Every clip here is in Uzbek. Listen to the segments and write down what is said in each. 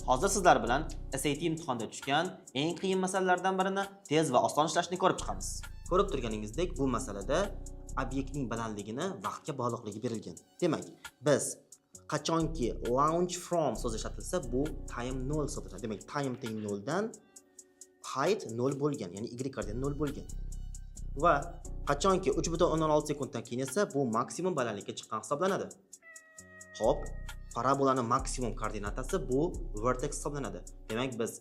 Hozir sizlar bilan SAT imtihonida tushgan eng qiyin masalalardan birini tez va oson ishlashni ko'rib chiqamiz. Ko'rib turganingizdek, bu masalada obyektning balandligini vaqtga bog'liqligi berilgan. Demak, biz qachonki launch from so'zi ishlatilsa, bu time 0 hisoblanadi. Demak, time teng 0 dan height 0 bo'lgan, ya'ni y koordinat 0 bo'lgan. Va qachonki 3,6 sekunddan keyin esa bu maksimum balandlikka chiqqan hisoblanadi. Xo'p, parabolani maksimum koordinatasi bu vertex hisoblanadi. Demak, biz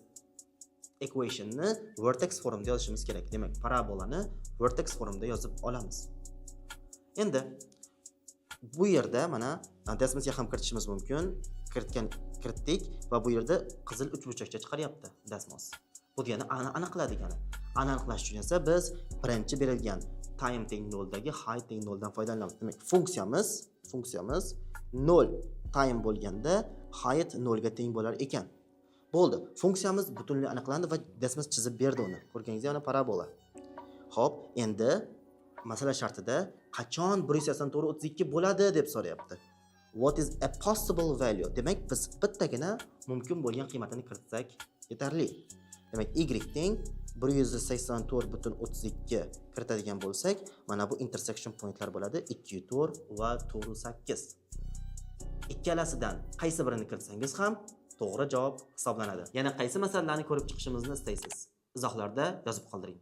equationni vertex formda yozishimiz kerak. Demak, parabolani vertex formda yozib olamiz. Endi bu yerda mana Desmosga ham kiritishimiz mumkin. Kiritdik va bu yerda qizil uchburchakcha chiqaryapti Desmos. Bu degani a ni aniqla degani. A ni aniqlash uchun esa biz birinchi berilgan time teng 0 dagi height teng 0 dan foydalanamiz. Demak, funksiyamiz 0 time bo'lganda height 0 ga teng bo'lar ekan. Bo'ldi. Funksiyamiz butunlay aniqlandi va Desmos chizib berdi uni. Ko'rganingizdek, mana parabola. Xo'p, endi masala shartida qachon 184.32 bo'ladi deb so'rayapti. What is a possible value? Demak, biz bittagina mumkin bo'lgan qiymatini kiritsak yetarli. Demak, y teng 184.32 kiritadigan bo'lsak, mana bu intersection pointlar bo'ladi 2.4 va 4.8. Ikkalasidan qaysi birini kiritsangiz ham to'g'ri javob hisoblanadi. Yana qaysi masalalarni ko'rib chiqishimizni istaysiz? Izohlarda yozib qoldiring.